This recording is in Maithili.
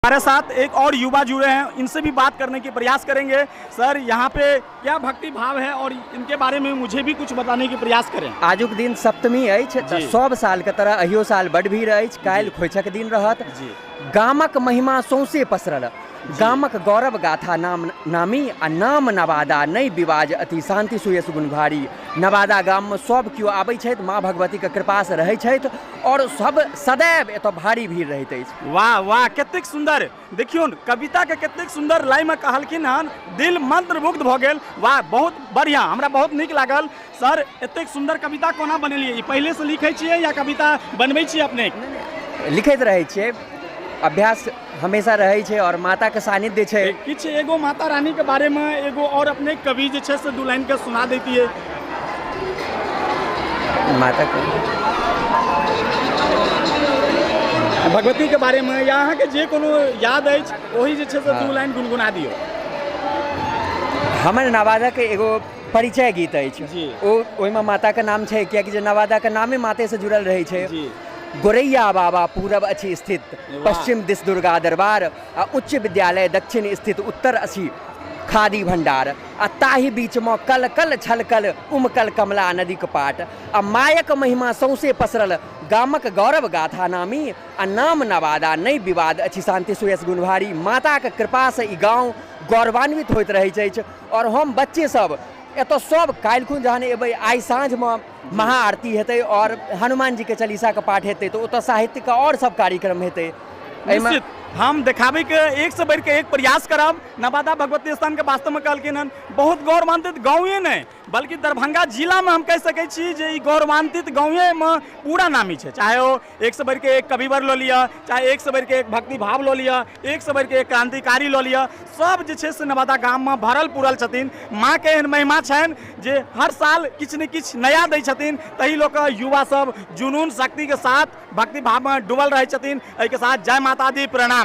हमारे साथ एक और युवा जुड़े हैं, इनसे भी बात करने की प्रयास करेंगे। सर, यहाँ पे क्या भक्ति भाव है और इनके बारे में मुझे भी कुछ बताने की प्रयास करें। आजुक दिन सप्तमी अछि तऽ सब साल के तरह अहियो साल बड भीड़ अछि। काल्हि खोइछक दिन रहत। गामक महिमा सौंसे पसरल, गामक गौरव गाथा नाम नामी आ नाम नवादा नहि विवाज अति शान्ति सुयश गुण भारी। नवादा गाममे सब केओ आबै छथि, माँ भगवतीके कृपासँ रहै छथि आओर सब सदैव एतऽ भारी भीड़ रहैत अछि। वाह वाह, कतेक सुन्दर! देखियौ ने कविता के कतेक सुन्दर लय में कहलखिन हन, दिल मंत्रमुग्ध भऽ गेल। वाह, बहुत बढ़िया, हमरा बहुत नीक लागल। सर, एतेक सुन्दर कविता कोना बनेलियै? ई पहिले से लिखै छियै या कविता बनबै छियै अपने? लिखैत रहै छियै, अभ्यास हमेशा रहै छै आओर माताके सानिध्य छै। किछु एगो माता रानी के बारे में एगो और अपने कवि जे छै से दू लाइन के सुना दैतियै। माता के भगवती के बारे में या अहाँके जे कोनो याद अछि ओही जे छै से दू लाइन गुनगुना दियौ। हमर नवादाके एगो परिचय गीत अछि, ओ ओहिमे माताके नाम छै, कियाकि जे नवादाके नामे मातेसँ जुड़ल रहै छै। गोरैया बाबा पूरब अछि स्थित, पश्चिम दिस दुर्गा दरबार आ उच्च विद्यालय दक्षिण स्थित, उत्तर अछि खादी भंडार आ ताहि बीचमे कल कल छलकल उमकल कमला नदीक पाट आ मायक महिमा सौंसे पसरल, गामक गौरव गाथा नामी आ नाम नवादा नहि विवाद अछि शान्ति सुयश गुणभारी। माताक कृपासँ ई गाँव गौरवान्वित होइत रहैत अछि आओर हम बच्चे सब एतऽ सब काल्हिखुन जहन एबै, आइ साँझमे महाआरती हेतै आओर हनुमान जीके चालीसाके पाठ हेतै, तऽ ओतऽ साहित्यके आओर सब कार्यक्रम हेतै। एहिमे निश्चित हम देखाबैके एक से बढ़िके एक प्रयास करब। नवादा भगवती स्थानके वास्तवमे कहलखिन हन बहुत गौरवान्वित गाँवे नहि बल्कि दरभंगा जिलामे हम कहि सकै छी जे ई गौरवान्वित गाँवेमे पूरा नामी छै। चाहे ओ एक से बढ़िके एक कविवर लऽ लिअ, चाहे एक से बढ़िके एक भक्ति भाव लऽ लिअ, एक से बढ़िके एक क्रांतिकारी लऽ लिअ, सब जे छै से नवादा गाममे भरल पुरल छथिन। माँके एहन महिमा छनि जे हर साल किछु ने किछु नया दै छथिन, ताहि लऽ कऽ युवा सब जुनून शक्तिके साथ भक्ति भावमे डूबल रहै छथिन। एहिके साथ जय माता दी, प्रणाम।